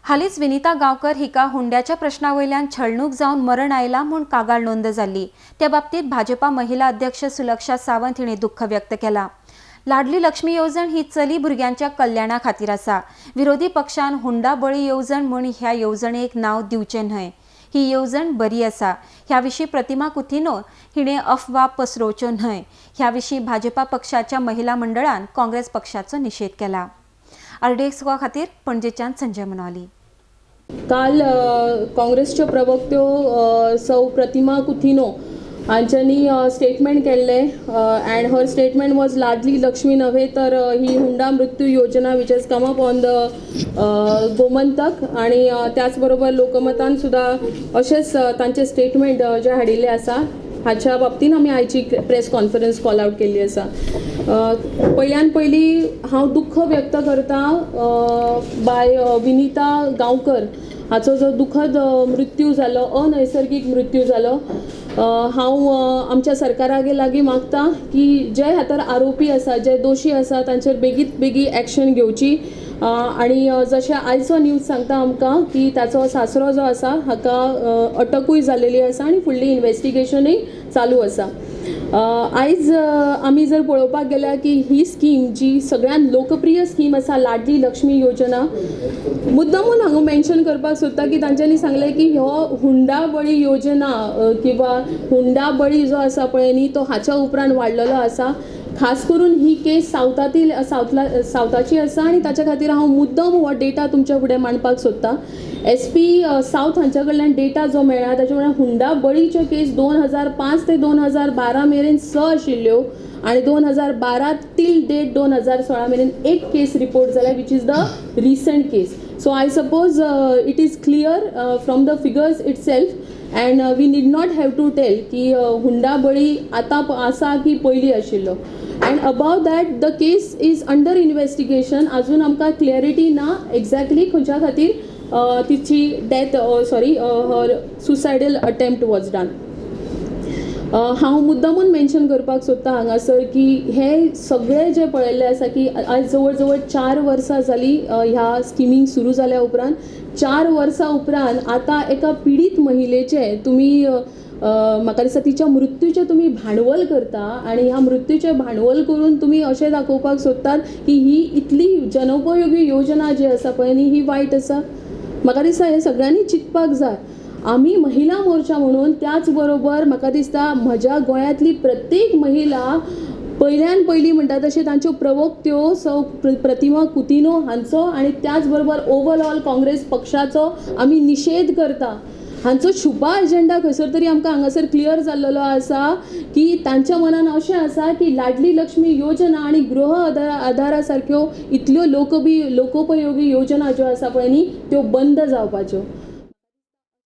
हालींच विनिता गांवकर हिका हुंड्याच्या प्रश्ना वयल्यान छळणूक जावन मरण आयला म्हूण कागाळ नोंद जाल्ली. त्या बाबतीत भाजपा महिला अध्यक्ष सुलक्षा सावंत हिणें दुख्ख व्यक्त केलां. लाडली लक्ष्मी येवजण ही चली भुरग्यांच्या कल्याणा खातीर आसा. विरोधी पक्षान हुंडा बळी येवजण म्हूण ह्या येवजणेक नांव दिवचें न्हय. ही येवजण बरी आसा. ह्या विशीं प्रतिमा कुतिन्हो हिणें अफवा पसरोवच्यो न्हय. ह्या विशीं भाजपा पक्षाच्या महिला मंडळान काँग्रेस पक्षाचो निशेध केला. आरडीएक्स गोवा खातीर पणजेच्यान संजय मनोली. काल काँग्रेसच्यो प्रवक्त्यो सौ प्रतिमा कुतिन्हो हांच्यांनी स्टेटमेंट केल्लें and her statement was Ladli Lakshmi नव्हे तर ही हुंडा मृत्यू योजना which has come up on the Gomantak आनी त्याच बरोबर लोकमतान सुद्दां अशेंच तांचें स्टेटमेंट जें हाडिल्लें आसा हाच्या बाबतीन आमी आयची प्रेस कॉन्फरन्स कॉल आवट केल्ली आसा. पयल्यान पयलीं हांव दुख्ख व्यक्त करता बाय विनिता गांवकर हाचो जो दुखद मृत्यू जालो, अनैसर्गीक मृत्यू जालो. हांव आमच्या सरकारागे लागीं मागता की जे हातर आरोपी आसा, जे दोशी आसा तांचेर बेगीत बेगी एक्शन घेवची. आनी जशें आयचो न्यूज सांगता आमकां की ताचो सासरो जो आसा हाका अटकूय जालेली आसा आनी फुडली इन्वेस्टिगेशनूय चालू आसा. आयज आमी जर पळोवपाक गेल्यार की ही स्कीम जी सगळ्यांत लोकप्रिय स्कीम आसा लाडली लक्ष्मी योजना, मुद्दामून हांगा मेन्शन करपाक सोदता की तांच्यांनी सांगलें की हो हुंडा बळी योजना किंवा हुंडा बळी जो आसा पळय न्ही तो हाच्या उपरांत वाडलेलो आसा. खास करून ही केस सावथातील सावथाची आसा आनी ताच्या खातीर हांव मुद्दम हो डेटा तुमच्या फुडें मांडपाक सोदता. एस पी सावथ हांच्या कडल्यान डेटा जो मेळ्ळा ताच्या कडल्यान हुंडा बळीच्यो केस 2005 ते 2012 मेरेन 6 आशिल्ल्यो आनी 2012 तील डेट 2016 मेरेन एक केस रिपोर्ट जाल्या which is the recent case. So I suppose it is clear from the figures itself and we need not have to tell की हुंडा बळी आतां आसा की पयलीं आशिल्लो. And above that the case is under investigation. अजून आमकां क्लॅरिटी ना एक्झॅक्टली खंयच्या खातीर तिची death sorry her suicidal attempt was done. हांव मुद्दामून मेन्शन करपाक सोदता हांगासर की हे सगळे जे पळयल्ले आसा की आज जवळ जवळ 4 वर्सां जालीं ह्या स्किमींक सुरू जाल्या उपरांत. 4 वर्सां उपरांत आतां एका पिडीत महिलेचें तुमी म्हाका दिसता तिच्या मृत्यूचें तुमी भांडवल करता आनी ह्या मृत्यूचें भांडवल करून तुमी अशें दाखोवपाक सोदतात की ही इतली जनोपयोगी योजना जी आसा पळय न्ही ही वायट आसा. म्हाका दिसता हें सगळ्यांनी चिंतपाक जाय. आमी महिला मोर्चा म्हणून त्याच बरोबर म्हाका दिसता म्हज्या गोंयांतली प्रत्येक महिला पयल्यान पयलीं म्हणटा तशें तांच्यो प्रवक्त्यो सौ प्रतिमा कुतिन्हो हांचो आनी त्याच बरोबर ओवरऑल काँग्रेस पक्षाचो आमी निशेध करता. हांचो छुपा एजेंडा खंयसर तरी आमकां हांगासर क्लियर जाल्लो आसा की तांच्या मनान अशें आसा की लाडली लक्ष्मी योजना आनी गृह आधारा सारक्यो इतल्यो लोकोपयोगी योजना ज्यो आसा पळय न्ही त्यो बंद जावपाच्यो.